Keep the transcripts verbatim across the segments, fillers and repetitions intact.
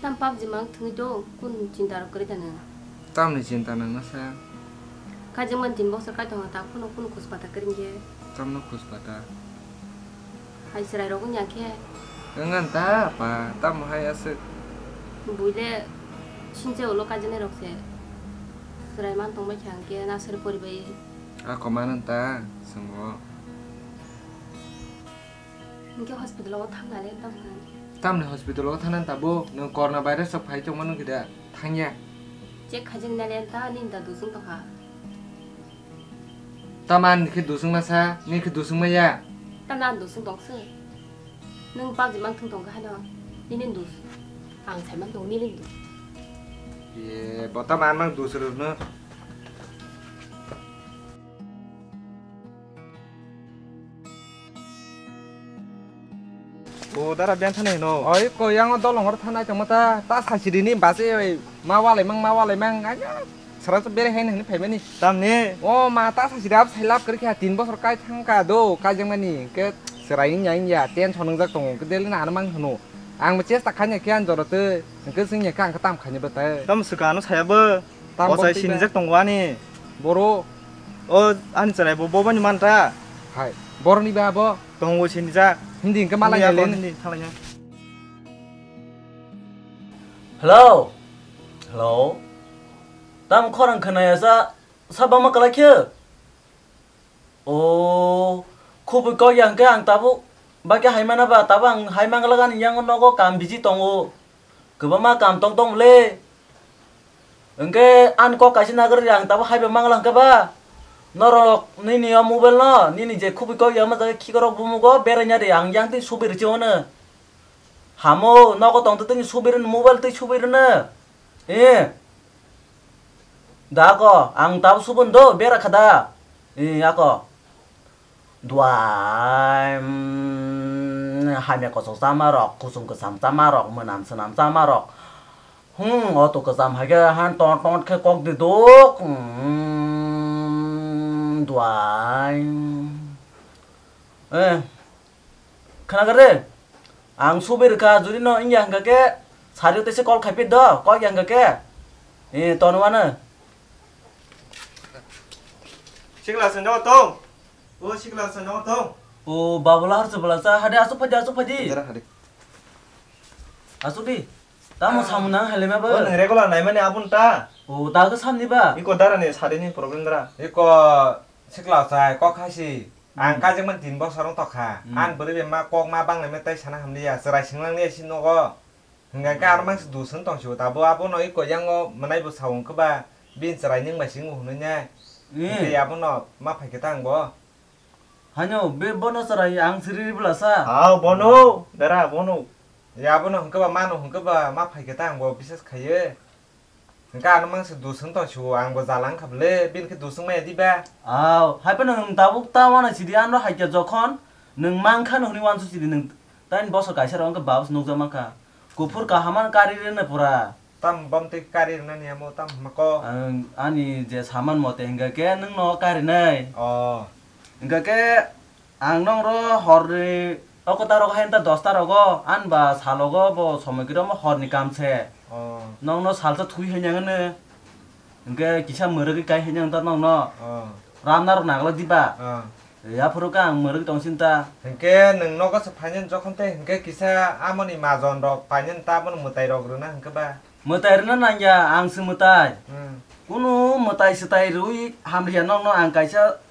Tam PUBG mang thwngwi do, kun chinta rok kwrwi da nwng? Tamni chinta nang nasa? Kajwk man tin bosor kai tongo, ta phano kunu khuspata kwrwi khe. Tamno khuspata? Hai chwrai rok wngya khe? Wngyan ta pa, tamo hai aswk? Buile sinche ulo kaijaknai rok se chwrai man tongbai kha hwnkhe nasari poribai. Ako manan ta, chwng o. Hwnkhe hospital o thangna le tamo kha? Tamni hospital o thangna ta bo? Nwng corona virus rok phai tongma nukhi da? Thangya. Check khaijak nai le ta nini da dusung tongkha. Tamo ani khe dusung masa, nini khe dusung maya? Tamo ani dusung tong se. Nwng PUBG mang thwng tong kha haino nini dus. Ang sai man tong nini dus. Ye, bo tamo ani mang dus rwno. O dara ben thani hino. Oi ko yang dolong or thanai tongma ta, ta sachiri ni base oi ma walai mang ma walai mang ayo. Sara to bere hain hini phaimani. Tamni? O ma ta sachiri ap sai lap kri kha tin bosor kai thang ka do kai jang mani ke serai nya nya ten sonung jak tongo ke deli na mang hino. Ang mo chesta khanya ke an joro te ke sing nya ka ang tam khanya bata. Tam suka no saya bo. Tam o sai bom twi ba. Sinijak tongo ani. Boro. O ani chwrai bo bobani manta. Hai. Boroni ba bo. Tongo sinijak. Hindi hwnkhe malai Hindi ya, nai le. Hindi thalai ya. Hello. Hello. Tam khorang khnaya sa, sa bama kalai khe? O, khubui kok ya hwnkhe ang tabuk bakhe hai mana ba, tabuk ang hai mangla gani yang nogo kam biji tongo. Kwbangma kam tong tong le. Hwnkhe ani kok kaisa nagari ang tabuk hai ba mangla hwnkhe ba. Norok nini o mobile no, nini je khubui kok ya ma jaga khikorok bumugo beraina de ang yang twi subiri chiono. Hamo, nogo tong twi subiri mobile twi subiri no. Eh. Da ako, ang tabuk subun do, bera kha da. Eh, ako. Duai, mm, hamya kochok chama rok, kusung kwcham chama rok, mwnam swnam chama rok. Hmm, o to kwcham hai khe han ton ton khe kok di duk. Hmm, duai. Eh. Khna kha re? Ang subi rwkha, juri no wngya hwnkha khe, sari o teisa call khai phi do, kok ya hwnkha khe. Eh, tono ano. Sikla swngjak tong. O sikla swngjak tong. O babula har chwbala cha, hade asuk phaidi, asuk phaidi. Jara hade. Asuk di. Tamo samung nang hai le ma ba? O nang regular nai mani abun ta. O ta khe samni ba? Iko dara ni sari ni problem dara. Iko sikla chai, kok khai si. Ang Hmm. Kaijakmani tin bosor wng tokha. Hmm. Ang bwrwi bai ma kok ma banglaimani tei sana hamliya, chwrai swnglangni si nogo. Hwnkha khe Hmm. Aro mangsa dusong tong sio, tabuk abono iko yango mwnai bo sao hwnkhe ba bini chwrai nwng bai se wngo hwnwi nai. Hmm. Hwnkhe abono ma phai khe ta ang bo. Haino be bono chwrai ang siri bwla sa. Hao bono, dara bono. Ya abono hwnkhe ba mano hwnkhe ba ma phai khe ta ang bo bisas khaiyo. Hwnkhe ano mangsa dusong tong sio, ang bo jala wngkha bwle, bini khe dusong maya diba? Aw, hai phano nwng tabuk ta uanai sidi ano hai khe jokhon nwng mang khano hwnwi uansuk sidi nwng taini bosor kaisa rok wngkha babos nukjak mankha. Kuphur kaham ano kari rwna pura. Tam bom twi kari rwnani amo tam hwnma kok? Ang ani je saman mote hwnkha khe nwngno karinai. Oh. Hwnkha khe Ang nokno horni o kwtal rogo hai ta dosta rogo, ani ba salogo bo somoi kwrwi omo horni kam se. Oh. Nokno salsa thwi hai nang hwno. Hwnkhe kisa mwrwgwi kai hai nang ta nokno. Oh. Ramna rok nagla diba? Oh. Yaphuru khe ang mwrwgwi tong sini ta. Hwnkhe nwng nogo se phainani jokhon tei hwnkhe kisa amoni majon rok painani ta abono mwtai rok rwna hwnkhe ba? Mwtai rwna nangya, ang se mwtai. Hmm. Kunu mwtai swtai rwui hamliya nokno ang kaisa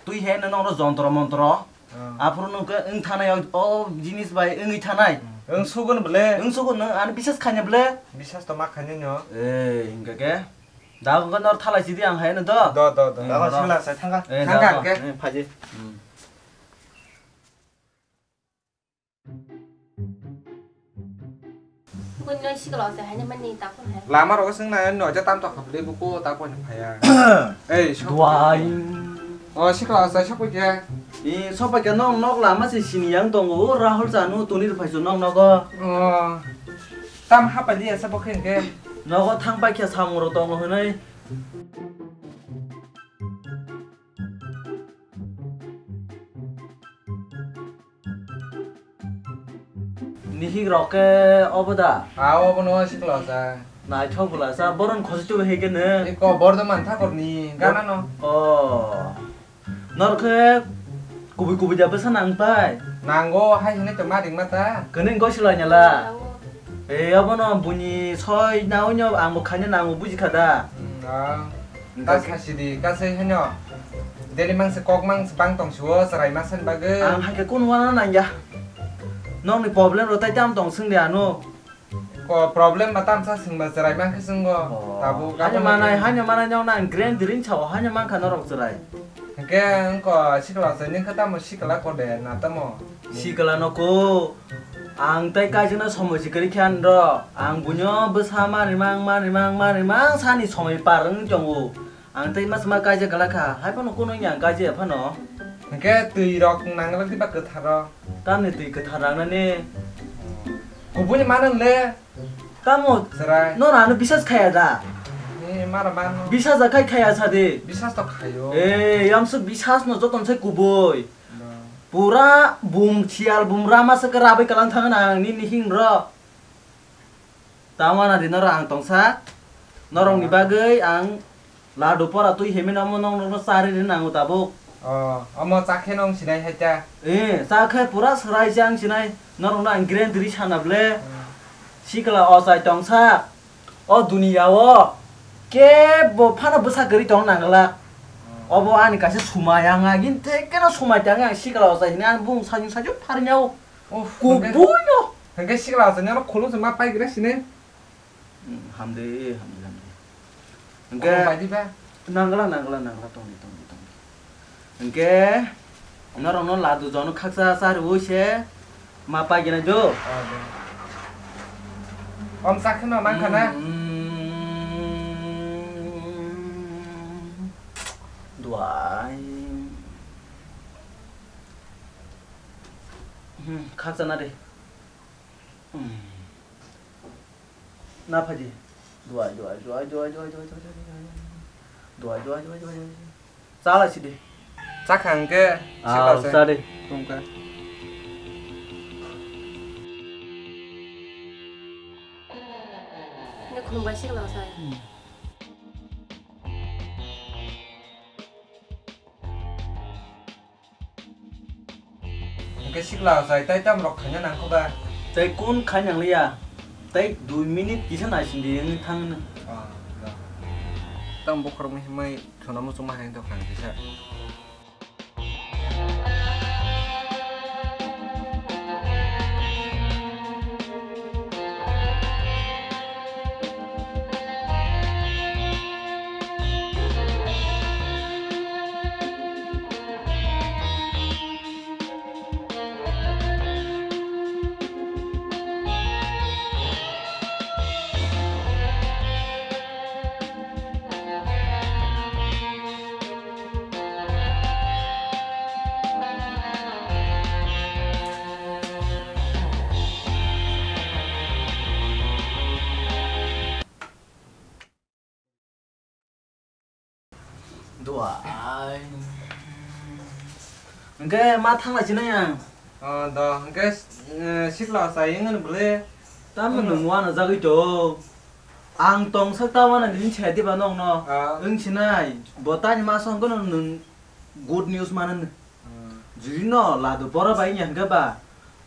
Twi he no nokno jontro montro. Ah. Aphuru nokhe wng thanai o, o jinis bai wngwi thanai. Wng sugun bwle. Wng sugun no, ani bisas khaina bwle. Bisas to ma khaina no. Eh, hingka khe. Da go nor thalai sidi ang hai no do. Do, do, do. Hmm, da go do. Sila sai thangka. Eh, thangka da go. Ke. Eh, phaji. Hmm. Bui noi sikla se haini mani takun hai. Lama rogo sing na no ja tam tok khapli buku takun phaya. Ei, sok. Duai. Oh, sikla se sok kya? I sok kya nong nok lama se sini yang tongo, o Rahul chanu tunir phaisu nong nogo. Oh. Tam hapa dia sa bokhen ke. Nogo thang pa kya samung ro tongo hinai. Nihik rok ke obo da? Ah, obo no sikla sa. Naithok bwla sa, boron khosi tu he ke ne? Iko Bordhoman Thakur ni gana no. Oh. Nor khe kubui kubui da bwsa nang pai? Nango, hai hwnwi tongma ringma ta? Kwnwi gosla nyala? Nango. E, abono buini soi naui no ang bo khaina nango, buji kha da? Hmm, ah. Hwnkhe ta khe khasi di, kasai hwnyo. Daily mangsa kok mangsa bang tong suo, chwrai masa ni bagwi. Ang hai khe kun wana nang ya. Nokni problem rw tai tam tong swng di ano. Ko problem ba tamsa swngba chwrai mankhe chwngo. Oh, tabuk haino manai, haino manai nokno ang grand ring sao, haino mankha norok chwrai. Hwnkhe wngko sikla chwrai ningkhe tamo sikla kode na tamo? Sikla no ko ang tai kaijwkno somoi si kwrwi khe anro. Ang buino bwsa manwi mang, manwi mang, manwi mang sani somoi par wng tongo. Ang tei mas ma kaijak gala kha, hai phano kuno wngya ang kaijaya phano. Hwnkhe twi rok nanglak diba kwtharo? Tamni twi kwthar nangnani? Kubuni mano le? Tamo? Chwrai. Nor ano bisas khaya da? Ni mara mano. Bisas da khai khaya sa de? Bisas to khayo. Eh, yamsuk bisas no joton sai kubui. No. Pura bum chial bum rama se khe rabai kalang thangna ang nini hing ro. Tamo na di norok ang tongsa. Norokni bagwi ang ladu pora twi himwi namo nong nokno chari ri nango tabuk. Oh, omo chakhe nong sinai hai ta. Eh, chakhe pura swrai se ang sinai. Norokno ang grand ri sana ble. Hmm. Sikla ochai tongsa. O duniya o kebo phano bwsa kwrwi tong nangla. Hmm. Obo ani kaisa sumai ang agin tekeno sumai tang ang sikla ochai hini ang bung sajung sajung pharnya o. Uff, kubui no. Hwnkhe sikla se nang khulum se ma pai gra sini. Hmm, hamde, hamde, hamde. Hwnkhe pai di ba? Nangla, nangla, nangla, tongdi, tongdi, tongdi. Hwnkhe norokno ladu jono khaksa chariwi se ma pai gina jo. Ah, de. Om sakhe no mang khana. Hmm, duai. Hmm, khaksa na de. Hmm. Na phaji. Duai, duai, duai, duai. Duai, duai, duai, duai. Chala sidi. Chakha hwnkhe. Ah, sikla se. Chadi. Tungka. Ni khumbai sikla sai. Hmm. Hwnkhe sikla ochai tai tam rok khaina nangkho ba? Tai kun khai nangliya. Tai dui minute kisa naising di wngwi thangno. Ah, da. Tam bokhorok himai thuna muchungma hai tongkha kisa. Duai. Hwnkhe ma thangla sinai ang. Oh, do, hwnkhe, eh, sikla chai wngmani bwle. Tamo nwng wana jagwi to. Ang tongsa ta wana nini chaya diba nokno. Ah. Wng sinai, bo tani masa hwnkhe nwng good news manani. Hmm. Jurino ladu pora bai wngya hwnkhe ba,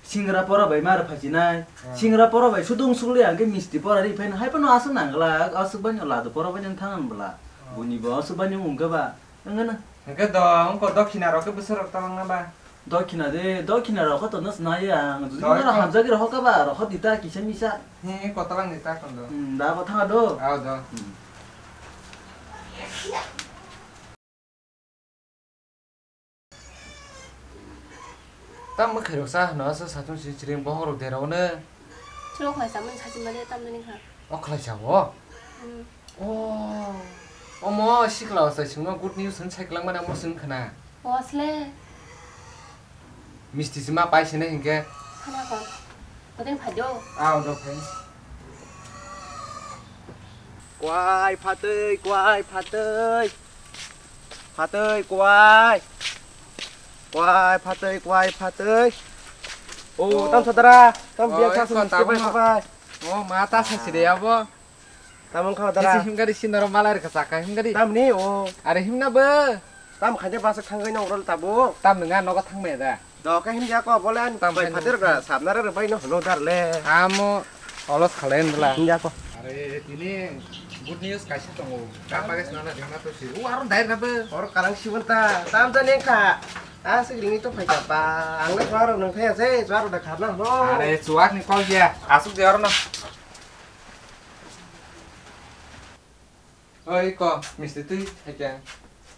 singra pora bai ma rwphaisinai. Hmm. Singra pora bai sudung sukli hwnkhe misti pora ri phaino hai phano aswk nangla, aswk bai ladu pora bai nang thangan bwla. Hmm. Buini bo aswk bai wngkhe ba, wngano. Hwnkhe do, wngkha dokhina rok khe bwswk rok tabangna ba? Dokhina de, dokhina rok khe tonno swnai ang. Jodi noro hamjagwi rok khe ba, rok di ta kisa misa. He, kotolang ni ta kondo. Hmm, da bo thanga do. Ao do. Hmm. Tam mwkhai rok cha hwno, asa satung si chiring bohok rok dera ono. Chwng khlai chamani sachi mali tam nini kha. O khlai cha o? Hmm. O, omo sikla o chai singno good news hwn sai kwlangmani omo chwng khna. O asle. Misti sima pai sene hinkhe. Khana kon. Odeng phajo. Ah, odeng phai. Kwai phatwi, kwai phatwi. Phatwi, kwai. Kwai phatwi, kwai phatwi. O, tam sadara, tam biya sa sini tabung bai. O, mata sa sini ya bo. Tamung kha dara. Isi himgari sinoro malai rwkha chaka himgari. Tamni o. Are himna bo. Tam khaide basa thangwi nong rol tabo. Tam nwnga nogo thangmaya da. Doka himya ko bole an tam bai khaide phater ga sabna re bai no hono dar le. Amo olos khale ndla. Himya ko. Are tini good news kaisa tongo. Ka pages nana dina to si. O aro dai na bo. Or karang sibon ta. Tam jani kha. A sigling to phaika pa. Ang le jaro nang thaya se jaro da kharna no. Are chuak ni kol ya. Asuk de oro no. Oi ko, misti twi thaikya.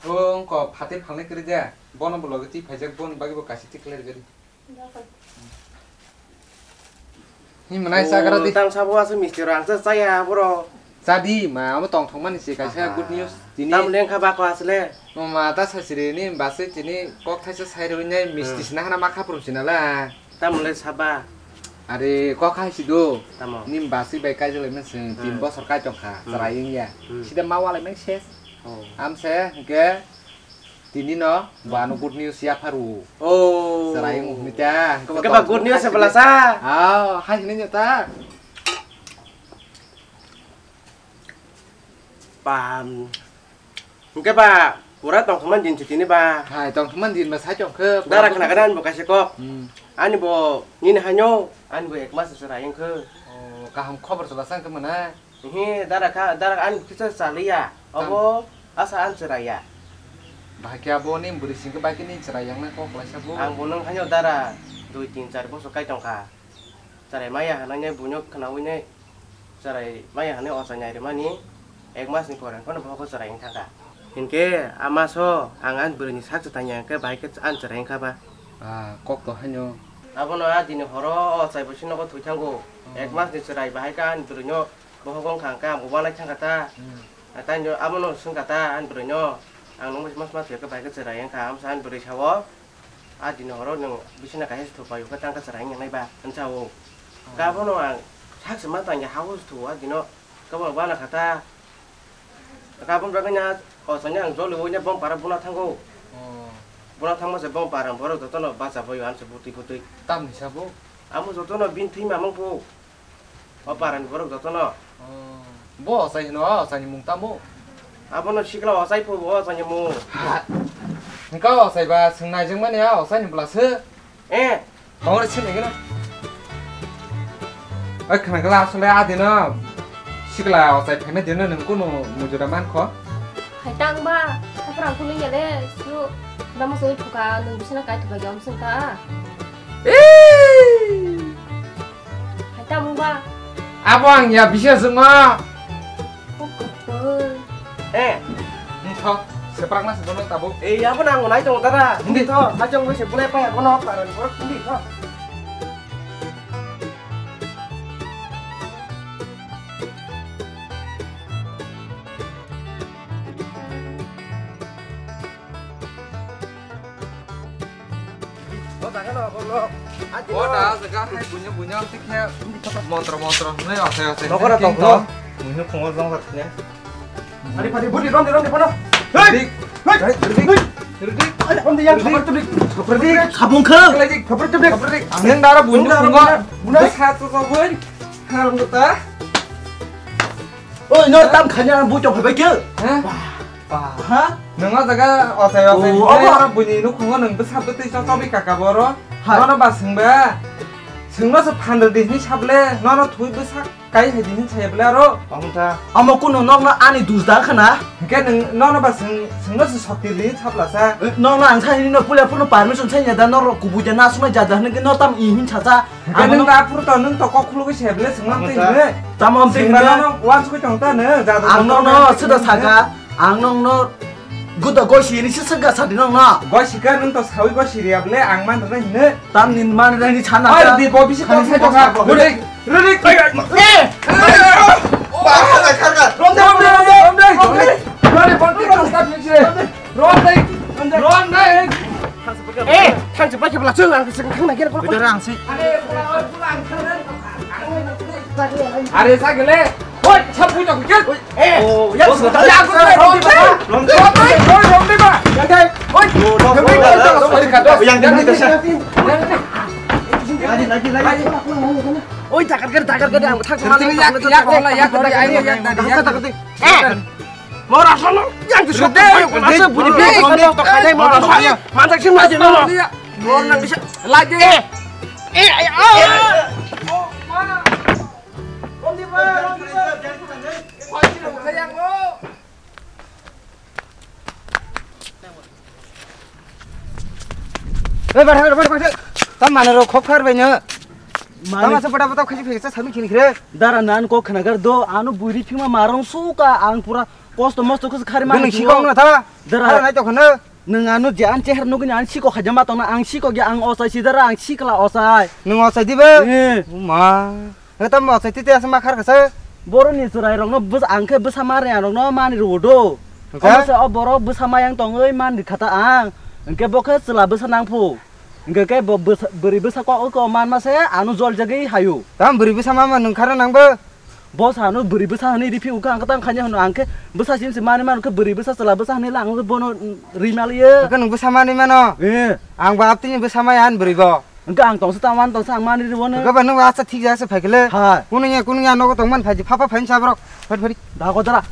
O wngko phatwi phalnai kwrwi de. Bono bo logi twi phaijak, boni bagwi bo kaisa twi khlai rwgadi. Hi mwnai chagra di. Tang sabo aswk misti rang cha chaya boro. Chadi ma, abo tongthokmani se kaisa good news. Tini tam lengkha ba ko asle. O ma ta sasiri ni base tini kok thaisa sai rwinai misti sina hana ma khaprum sinala. Tamole saba. Are kok hai si do. Tamo. Nim basi bai kai jole men sing tin bosor kai tong kha. Chwrai wng ya. Sida ma walai men ses. Oh. Am se hwnkhe tini no bano good news ya pharu. Oh. Chwrai wng hwnwi ta. Hwnkhe ba good news se bwlasa. Aw, hai hwnwi ta. Pam. Hwnkhe ba pura tongthokmani din se tini ba. Hai, tongthokmani din ba sai tongkhe. Dara khna gana ani bo kaisa kok. Hmm. Ani bo nini haino ani bo ek mas se rai wngkhe. Oh, kaham khobor se basa wngkhe mwnai. Hi, dara kha, dara ani kisa chaliya. Obo asa ani se raiya. Bahai khe abo ni bwrwi singkhe bai khe ni chwrai yang nai kok laisa bo. Ang bo nung haino dara dui tin char bosor kai tongkha. Chwrai maya hanai nai buino khnaui nai. Chwrai maya hwnwi ochai nai rwmani ek masni pore phano bohok chwrai wng thangkha. Hinkhe a maso ang ani bwrwini sak cha tangya hwnkhe bahai khe ani chwrai wngkha ba. Ah, kok to haino. Abono a dini horo ochai bo si nogo thwi thango. Hmm. Ek masni chwrai bahai khe ani bwrwino bohok wng kha hwnkhe ang bo uanai thangkha ta. Hmm. Taino abono swngkha ta ani bwrwino. Ang nungbai mas mas khe bahai khe chwrai wngkha amsa ani bwrwi sao. A dino horo nwng bisina kaisa se thupai, uka tangka chwrai wng nai ba, hwnsa o. Gabono ang sak se ma tangya, ha o se thu, a dino gabon bana kha ta. Gabon bagwi na, o sani ang joli o nya bong para buna thango. Oh. Buna thangma se bong para borok jotono bacha boyo, ang se butwi butwi. Tamni sabo? Amo jotono bini thwi mamang phu. O parani borok jotono. Oh. Bo ochai hino, o ochaini mung tamo? Abono sikla ochai phu, bo ochaini mung. Ha. Hingka ochai ba, swng naijak mani a ochaini bwla se. Eh. Tongre sini gana. Oi, khna gala asole adino. Sikla ochai phaima dino nwng kunu mujura man kho. Hai tang ba, khapra ang kunu yale, su. Dama soi thuka, nwng bisina kai thuka yom sung ta. Ei! Hai tamo ba? Abo ang ya bisa swngo. Kok kok. Eh. Ntho, seprak na sebo tabuk. Eh, abo nang nai tong dara. Hindi. Ntho, hajong bai se bulai pa ya kono paran borok hindi tho. O jaga no, o no. O da, o jaga hai buino, buino, tikhe montro, montro, hwnwi, ose, ose. Nokora tongno. Buino khungo jong sakne. Ari padi budi rom de, rom de, bono. Hey! Dik. Hey! Dik. Dik. Ari rom de yang, khapar tu dik. Khapar dik. Khabung khe. Khapar dik. Khapar tu dik. Khapar dik. Ang dara buino khungo. Buino. Sa to to bui. Haram ta. Oi, no tam khanya bu chok bai ke. Ha? Ha? Nang o jaga osai osai. Oh, abo. Aro buini nukhungo nang bwsa bwtwi chok chok bai kaka boro. Hai. Nono ba swngba. Swngno se phandra di hini sable. Nono thui bwsa kai hai di hini sai ble aro. Amta. Amo kuno nokno ani dus da khana. Hingke nang nono ba swng swngno se sokti di sabla sa. Eh, nokno ang sai hini no pula purno permission sai ya da noro kubuja na suma jaja hini ke no tam i hin cha cha. Hingke nang da pur to nang to kok khulugwi se ble swngno tei hini. Tamo tei hini. Swngba no wansukwi tong ta nang jaja. Ang nokno sida saka. Ang nokno guda gosi ni sisa ga sadi nokno. Gosi ka nung to sawi gosi ri able ang man rwna hino. Tam nin man rwna hini chana. Oi, di bo bisi kok sai tong ha. Rwdik, rwdik. Eh! Ba, ba, kharga. Rom dai, rom dai, rom dai, rom dai. Rom dai, rom dai, rom dai. Rom dai, rom dai. Eh, thang se pa ke bla chung ang se thang na ke. Bidar ang se. Are, sa gele. Hoi, chap bui chap kir. Eh. Oh, ya, ya, ya, rom dai ba. Rom dai, rom dai, rom dai ba. Yang dai. Hoi. Oh, rom dai, rom dai. Yang dai, yang dai. Oi, dakar gari, dakar gari, ang thak mana, ya, ya, ya, ya, ya, ya, ya, ya. Mora sono, yang tu sudah, masa budi budi, kau ni to kaya mora sono, mantak sih masih mora. Mora nang bisa, lagi. Eh, eh, eh, ah. Oh, ma. Rondi ba, Rondi ba. Kau ni lo kaya ngo. Oi, bar, bar, bar, bar. Tam mana ro khok khar bai no. Mane- Tama se pata pata khaji pheksa sami khini khre. Dara nan ko khnagar do, ano buri phima marong suka ang pura kosto mosto khus khari mani. Nung sikong na ta. Dara. Nai to khna. Nung ano je an cheher nugini an siko khajama tongna ang siko ge ang osai si dara ang sikla osai. Nung osai dibe? Eh. Ma. Nang tam osai tite asma khar khasa. Boro ni churai rokno bus ang khe bwsa mare ang rokno mani rwo do. Omo se o borok bwsa mayang tongwi mani khata ang. Hwnkhe bo khe chwla bwsa nang phu. Hingke khe bo bwsa-, bwrwi bwsa kok oko manma se ano jol jagwi hayo. Tam bwrwi bwsa mama nung khara nang bo? Bo sa ano bwrwi bwsa hwnwi riphi ukha ang khe tang khaina hwno ang khe bwsa sim sim mani manu khe bwrwi bwsa chwla bwsa hwnwi lang bono rimaliyo. Khe nung bwsa mani mano? Eh. Ang bo aptini bwsa maya han bwrwi bo. Hingke ang tongsa tang wan tongsa ang mani rwo no. Khe ba nung asa thik jasa phaikhle. Hai. Kunu ya kunu ya nogo tongman phaji phapa phain sabrok. Phari phari. Da godara.